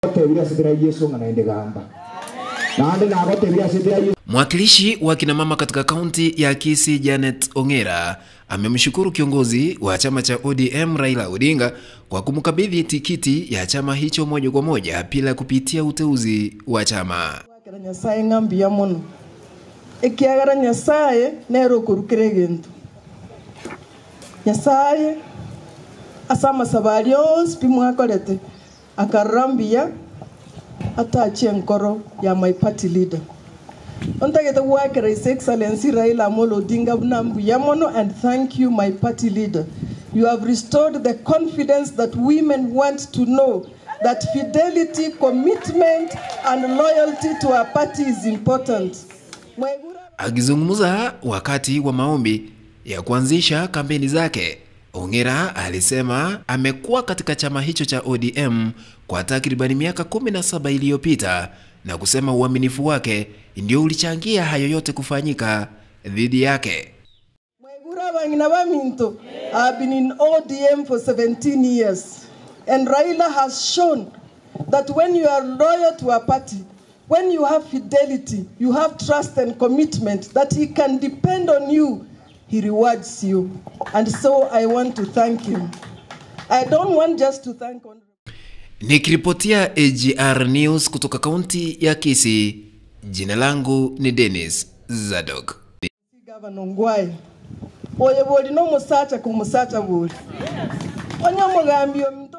Nagotebirie ase tera Yeso ng'a naende gamba. Naende nagotebirie ase tera Yeso. Mwakilishi wa kina mama katika kaunti ya Kisii Janet Ong'era amemshukuru kiongozi wa chama cha ODM Raila Odinga kwa kumkabidhi tikiti ya chama hicho moja kwa moja bila kupitia uteuzi wa chama. Goakera Nyasae ng'a mbuya mono, ekiagera Nyasae nere okorua kera egento. Nyasae ase amasabo aria onsi pi mwakorete, akarora mbuya atachie enkoro ya my party leader. Ontagete goakera His Excellency Raila Amolo Odinga buna mbuya mono and thank you my party leader. You have restored the confidence that women want to know that fidelity, commitment and loyalty to our party is important. Mwaigure Akizungumza wakati wa maombi ya kuanzisha kampeni zake, Ong'era alisema amekuwa katika chama hicho cha ODM kwa takribani miaka 17 iliyopita na kusema uaminifu wake ndio ulichangia hayo yote kufanyika dhidi yake. Mwaigure abang'ina baminto, I have been in ODM for 17 years and Raila has shown that when you are loyal to a party, when you have fidelity, you have trust and commitment that he can depend on you, he rewards you. And so I want to thank him. I don't want just to thank Honorable Nikiripotia AGR News kutoka kaunti ya Kisii, jina langu ni Dennis Zadok. Governor Ongwae. Oyo bori nomosacha komosacha bori. Onye omogambi ominto.